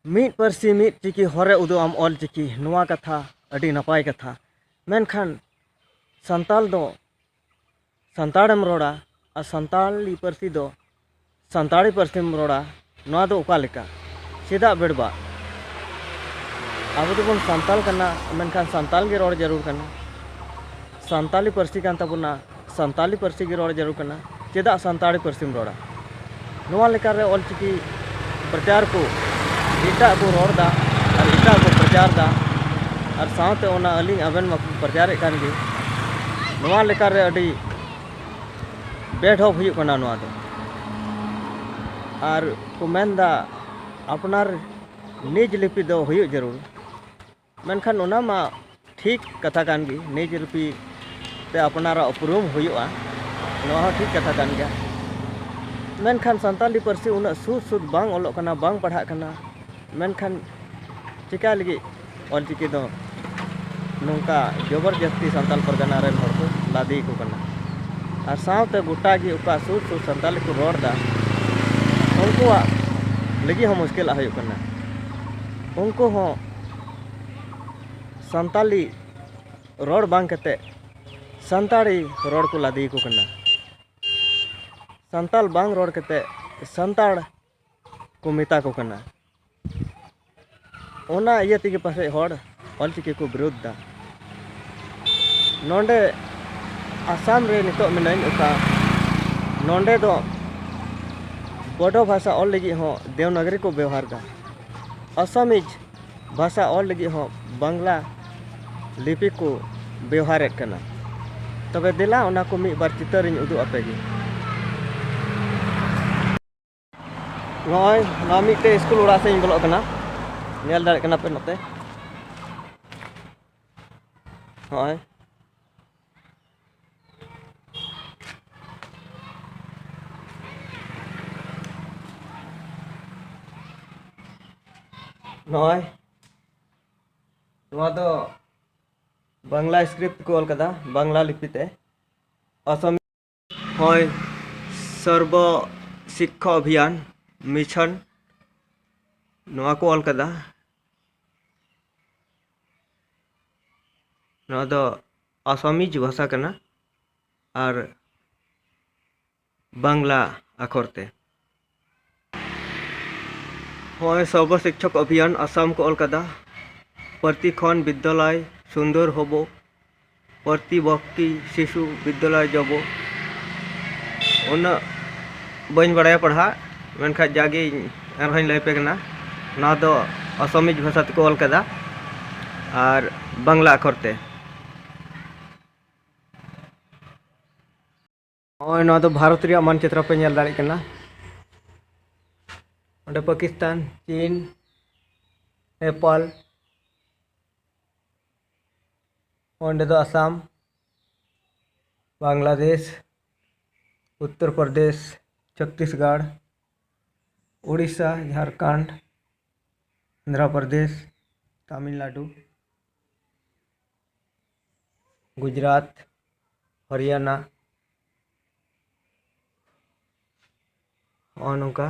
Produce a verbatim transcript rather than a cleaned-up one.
ᱢᱤᱫ ᱯᱟᱹᱨᱥᱤ ᱢᱤᱫ ᱪᱤᱠᱤ ᱦᱚᱨᱮ ᱩᱫᱩᱜ ᱟᱢ ᱚᱞ ᱪᱤᱠᱤ, ᱱᱚᱣᱟ ᱠᱟᱛᱷᱟ ᱟᱹᱰᱤ ᱱᱟᱯᱟᱭ ᱠᱟᱛᱷᱟ᱾ ᱢᱮᱱᱠᱷᱟᱱ ᱥᱟᱱᱛᱟᱞ ᱫᱚ ᱥᱟᱱᱛᱟᱲᱮᱢ ᱨᱚᱲᱟ ᱟᱨ ᱥᱟᱱᱛᱟᱲᱤ ᱯᱟᱹᱨᱥᱤ ᱫᱚ ᱥᱟᱱᱛᱟᱲᱤ ᱯᱟᱹᱨᱥᱤᱢ ᱨᱚᱲᱟ, ᱱᱚᱣᱟ ᱫᱚ ᱚᱠᱟ ᱞᱮᱠᱟ? ᱪᱮᱫᱟᱜ ᱵᱮᱲᱵᱟᱜ? ᱟᱵᱚ ᱫᱚᱵᱚᱱ ᱥᱟᱱᱛᱟᱞ ᱠᱟᱱᱟ, ᱢᱮᱱᱠᱷᱟᱱ ᱥᱟᱱᱛᱟᱞ ᱜᱮ ᱨᱚᱲ ᱡᱟᱹᱨᱩᱲ ᱠᱟᱱᱟ᱾ ᱥᱟᱱᱛᱟᱞᱤ ᱯᱟᱹᱨᱥᱤ ᱠᱟᱱ ᱛᱟᱵᱚᱱᱟ, ᱥᱟᱱᱛᱟᱞᱤ ᱯᱟᱹᱨᱥᱤ ᱜᱮ ᱨᱚᱲ ᱡᱟᱹᱨᱩᱲ ᱠᱟᱱᱟ᱾ ᱪᱮᱫᱟᱜ ᱥᱟᱱᱛᱟᱲᱤ ᱯᱟᱹᱨᱥᱤᱢ ᱨᱚᱲᱟ? ᱱᱚᱣᱟ ᱞᱮᱠᱟᱨᱮ ᱚᱞᱪᱤᱠᱤ ᱯᱨᱚᱪᱟᱨ ᱠᱚ ᱮᱴᱟᱜ ᱠᱚ ᱨᱚᱲ ᱫᱟ ᱟᱨ ᱮᱴᱟᱜ ᱠᱚ ᱯᱨᱚᱪᱟᱨ ᱫᱟ, ᱟᱨ ᱥᱟᱶᱛᱮ ᱚᱱᱟ ᱟᱹᱞᱤᱧ ᱟᱵᱮᱱ ᱢᱟᱵᱚᱱ ᱯᱨᱚᱪᱟᱨᱮᱫ ᱠᱟᱱ ᱜᱮ᱾ ᱱᱚᱣᱟ ᱞᱮᱠᱟᱨᱮ ᱟᱹᱰᱤ ᱵᱮᱰᱷᱚᱵ ᱦᱩᱭᱩᱜ ᱠᱟᱱᱟ ᱱᱚᱣᱟ ᱫᱚ᱾ ᱟᱨ ᱠᱚ ᱢᱮᱱᱫᱟ ᱟᱯᱱᱟᱨ ᱱᱤᱡ ᱞᱤᱯᱤ ᱫᱚ ᱦᱩᱭᱩᱜ ᱡᱟᱹᱨᱩᱲ, ᱢᱮᱱᱠᱷᱟᱱ ᱚᱱᱟ ᱢᱟ ᱴᱷᱤᱠ ᱠᱟᱛᱷᱟ ᱠᱟᱱ ᱜᱮ, ᱱᱤᱡ ᱞᱤᱯᱤ ᱛᱮ ᱟᱯᱱᱟᱨᱟᱜ ᱩᱯᱨᱩᱢ ᱦᱩᱭᱩᱜᱼᱟ, ᱱᱚᱣᱟ ᱦᱚᱸ ᱴᱷᱤᱠ ᱠᱟᱛᱷᱟ ᱠᱟᱱ ᱜᱮᱭᱟ᱾ ᱢᱮᱱᱠᱷᱟᱱ ᱥᱟᱱᱛᱟᱞᱤ ᱯᱟᱹᱨᱥᱤ ᱩᱱᱟᱹᱜ ᱥᱩᱫ ᱥᱩᱫ ᱵᱟᱝ ᱚᱞᱚᱜ ᱠᱟᱱᱟ, ᱵᱟᱝ ᱯᱟᱲᱦᱟᱜ ᱠᱟᱱᱟ, ᱢᱮᱱᱠᱷᱟᱱ ᱪᱤᱠᱟ ᱞᱟᱹᱜᱤᱫ ᱚᱞᱪᱤᱠᱤ ᱫᱚ ᱱᱚᱝᱠᱟ ᱡᱚᱵᱚᱨ ᱡᱟᱹᱥᱛᱤ ᱥᱟᱱᱛᱟᱞ ᱯᱟᱨᱜᱟᱱᱟ ᱨᱮᱱ ᱦᱚᱲ ᱠᱚ ᱞᱟᱫᱮ ᱠᱚ ᱠᱟᱱᱟ? ᱟᱨ ᱥᱟᱶᱛᱮ ᱜᱚᱴᱟ ᱜᱮ ᱚᱠᱟ ᱥᱩᱨ ᱥᱩᱨ ᱥᱟᱱᱛᱟᱞᱤ ᱠᱚ ᱨᱚᱲ ᱫᱟ, ᱩᱱᱠᱩᱣᱟᱜ ᱞᱟᱹᱜᱤᱫ ᱦᱚᱸ ᱢᱩᱥᱠᱤᱞᱟᱜ ᱦᱩᱭᱩᱜ ᱠᱟᱱᱟ᱾ ᱩᱱᱠᱩ ᱦᱚᱸ ᱥᱟᱱᱛᱟᱞᱤ ᱨᱚᱲ ᱵᱟᱝ ᱠᱟᱛᱮ ᱥᱟᱱᱛᱟᱲᱤ ᱨᱚᱲ ᱠᱚ ᱞᱟᱫᱮ ᱠᱚ ᱠᱟᱱᱟ᱾ ᱥᱟᱱᱛᱟᱞ ᱵᱟᱝ ᱨᱚᱲ ᱠᱟᱛᱮ ᱥᱟᱱᱛᱟᱲ ᱠᱚ ᱢᱮᱛᱟ ᱠᱚ ᱠᱟᱱᱟ᱾ ᱚᱱᱟ ᱤᱭᱟᱹ ᱛᱮᱜᱮ ᱯᱟᱥᱮᱡ ᱦᱚᱲ ᱚᱞᱪᱤᱠᱤ ᱠᱚ ᱵᱤᱨᱳᱫᱷ ᱫᱟ᱾ ᱱᱚᱰᱮ ᱟᱥᱟᱢ ᱨᱮ ᱱᱤᱛᱚᱜ ᱢᱮᱱᱟᱹᱧ ᱚᱠᱟ, ᱱᱚᱰᱮ ᱫᱚ ᱵᱳᱰᱳ ᱵᱷᱟᱥᱟ ᱚᱞ ᱞᱟᱹᱜᱤᱫ ᱦᱚᱸ ᱫᱮᱣᱱᱟᱜᱚᱨᱤ ᱠᱚ ᱵᱮᱣᱦᱟᱨ ᱫᱟ᱾ ᱟᱥᱟᱢᱤᱡ ᱵᱷᱟᱥᱟ ᱚᱞ ᱞᱟᱹᱜᱤᱫ ᱦᱚᱸ ᱵᱟᱝᱞᱟ ᱞᱤᱯᱤ ᱠᱚ ᱵᱮᱣᱦᱟᱨᱮᱫ ᱠᱟᱱᱟ᱾ ᱛᱚᱵᱮ ᱫᱮᱞᱟ ᱚᱱᱟ ᱠᱚ ᱢᱤᱫ ᱵᱟᱨ ᱪᱤᱛᱟᱹᱨᱤᱧ ᱩᱫᱩᱜ ᱟᱯᱮ ᱜᱮ᱾ ᱱᱚᱜᱼᱚᱭ ᱱᱚᱣᱟ ᱢᱤᱫᱴᱮᱡ ᱥᱠᱩᱞ ᱚᱲᱟᱜ ᱥᱮᱫ ᱤᱧ ᱵᱚᱞᱚᱜ ᱠᱟᱱᱟ, ᱧᱮᱞ ᱫᱟᱲᱮᱭᱟᱜ ᱠᱟᱱᱟ ᱯᱮ ᱱᱚᱛᱮ᱾ ᱱᱚᱜᱼᱚᱭ ᱱᱚᱜᱼᱚᱭ ᱱᱚᱣᱟ ᱫᱚ ᱵᱟᱝᱞᱟ ᱥᱠᱨᱤᱯᱴ ᱠᱚ ᱚᱞ ᱠᱟᱫᱟ, ᱵᱟᱝᱞᱟ ᱞᱤᱯᱤ ᱛᱮ᱾ ᱚᱥᱚᱢ ᱦᱳᱭ, ᱥᱚᱨᱵᱚ ᱥᱤᱠᱠᱷᱟ ᱚᱵᱷᱤᱭᱟᱱ ᱢᱤᱥᱚᱱ ᱱᱚᱣᱟ ᱠᱚ ᱚᱞ ᱠᱟᱫᱟ, ᱱᱚᱣᱟ ᱫᱚ ᱟᱥᱟᱢᱤᱡᱽ ᱵᱷᱟᱥᱟ ᱠᱟᱱᱟ ᱟᱨ ᱵᱟᱝᱞᱟ ᱟᱠᱷᱚᱨ ᱛᱮ᱾ ᱱᱚᱜᱼᱚᱭ ᱥᱚᱨᱵᱚ ᱥᱤᱠᱠᱷᱚᱠ ᱚᱵᱷᱤᱭᱟᱱ ᱟᱥᱟᱢ ᱠᱚ ᱚᱞ ᱠᱟᱫᱟ, ᱯᱨᱚᱛᱤ ᱠᱷᱚᱱ ᱵᱤᱫᱽᱫᱟᱞᱚᱭ ᱥᱩᱱᱫᱚᱨ ᱦᱚᱵᱚ, ᱯᱨᱚᱛᱤ ᱵᱚᱠᱛᱤ ᱥᱤᱥᱩ ᱵᱤᱫᱽᱫᱟᱞᱚᱭ ᱡᱚᱵᱚ᱾ ᱩᱱᱟᱹᱜ ᱵᱟᱹᱧ ᱵᱟᱲᱟᱭᱟ ᱯᱟᱲᱦᱟᱜ, ᱢᱮᱱᱠᱷᱟᱱ ᱡᱟᱜᱮ ᱤᱧ ᱮᱱᱨᱮᱦᱚᱸᱧ ᱞᱟᱹᱭ ᱟᱯᱮ ᱠᱟᱱᱟ᱾ ᱱᱚᱣᱟ ᱫᱚ ᱟᱥᱟᱢᱤᱡᱽ ᱵᱷᱟᱥᱟ ᱛᱮᱠᱚ ᱚᱞ ᱠᱟᱫᱟ ᱟᱨ ᱵᱟᱝᱞᱟ ᱟᱠᱷᱚᱨ ᱛᱮ᱾ ᱱᱚᱜᱼᱚᱭ ᱱᱚᱣᱟ ᱫᱚ ᱵᱷᱟᱨᱚᱛ ᱨᱮᱭᱟᱜ ᱢᱟᱱᱪᱤᱛᱨᱚ ᱯᱮ ᱧᱮᱞ ᱫᱟᱲᱮᱭᱟᱜ ᱠᱟᱱᱟ᱾ ᱚᱸᱰᱮ ᱯᱟᱠᱤᱥᱛᱟᱱ, ᱪᱤᱱ, ᱱᱮᱯᱟᱞ, ᱚᱸᱰᱮ ᱫᱚ ᱟᱥᱟᱢ, ᱵᱟᱝᱞᱟᱫᱮᱥ, ᱩᱛᱛᱚᱨ ᱯᱨᱚᱫᱮᱥ, ᱪᱷᱚᱛᱛᱤᱥᱜᱚᱲ, ᱳᱰᱤᱥᱟ, ᱡᱷᱟᱲᱠᱷᱚᱸᱰ, ᱟᱱᱫᱷᱨᱚ ᱯᱨᱚᱫᱮᱥ, ᱛᱟᱢᱤᱞᱱᱟᱰᱩ, ᱜᱩᱡᱽᱨᱟᱴ, ᱦᱚᱨᱤᱭᱟᱱᱟ, ᱱᱚᱜᱼᱚ ᱱᱚᱝᱠᱟ᱾